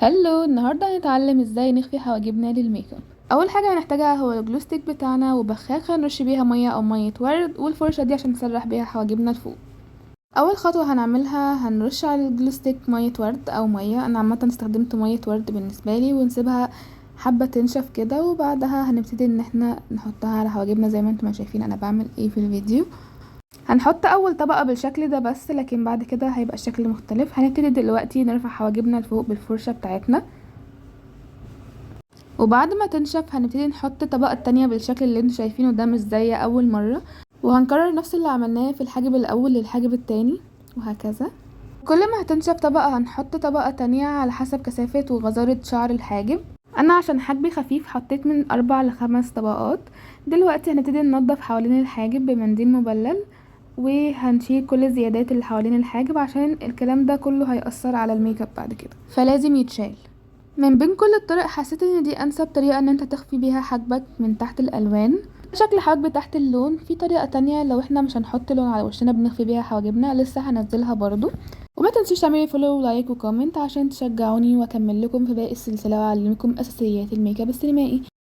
Hello، النهارده هنتعلم ازاي نخفي حواجبنا للميك اب. اول حاجة هنحتاجها هو ال glue stick بتاعنا، وبخاخه نرش بيها مية او مية ورد، والفرشه دي عشان نسرح بيها حواجبنا لفوق. اول خطوة هنعملها هنرش على ال glue stick مية ورد او ميه، انا عامة استخدمت مية ورد بالنسبة لي، ونسيبها حبه تنشف كده، وبعدها هنبتدي ان احنا نحطها على حواجبنا زي ما انتم ما شايفين انا بعمل ايه في الفيديو. هنحط اول طبقه بالشكل ده بس، لكن بعد كده هيبقى الشكل مختلف. هنبتدي دلوقتي نرفع حواجبنا لفوق بالفرشه بتاعتنا، وبعد ما تنشف هنبتدي نحط الطبقة التانية بالشكل اللي انتوا شايفينه ده، مش زي اول مرة، وهنكرر نفس اللي عملناه في الحاجب الاول للحاجب التاني وهكذا. كل ما هتنشف طبقة هنحط طبقة تانية على حسب كثافة وغزارة شعر الحاجب. انا عشان حاجبي خفيف حطيت من 4 ل5 طبقات. دلوقتي هنبتدي ننضف حوالين الحاجب بمنديل مبلل، وهنشيل كل الزيادات اللي حوالين الحاجب عشان الكلام ده كله هيأثر على الميك اب بعد كده، فلازم يتشال. من بين كل الطرق حسيت ان دي انسب طريقة ان انت تخفي بيها حاجبك من تحت الالوان، شكل حاجب تحت اللون. في طريقة تانية لو احنا مش هنحط لون على وشنا بنخفي بيها حواجبنا، لسه هنزلها برضو. وما تنسوش تعملي follow و like و comment عشان تشجعوني واكمل لكم في باقي السلسلة واعلمكم اساسيات الميك اب السينمائي.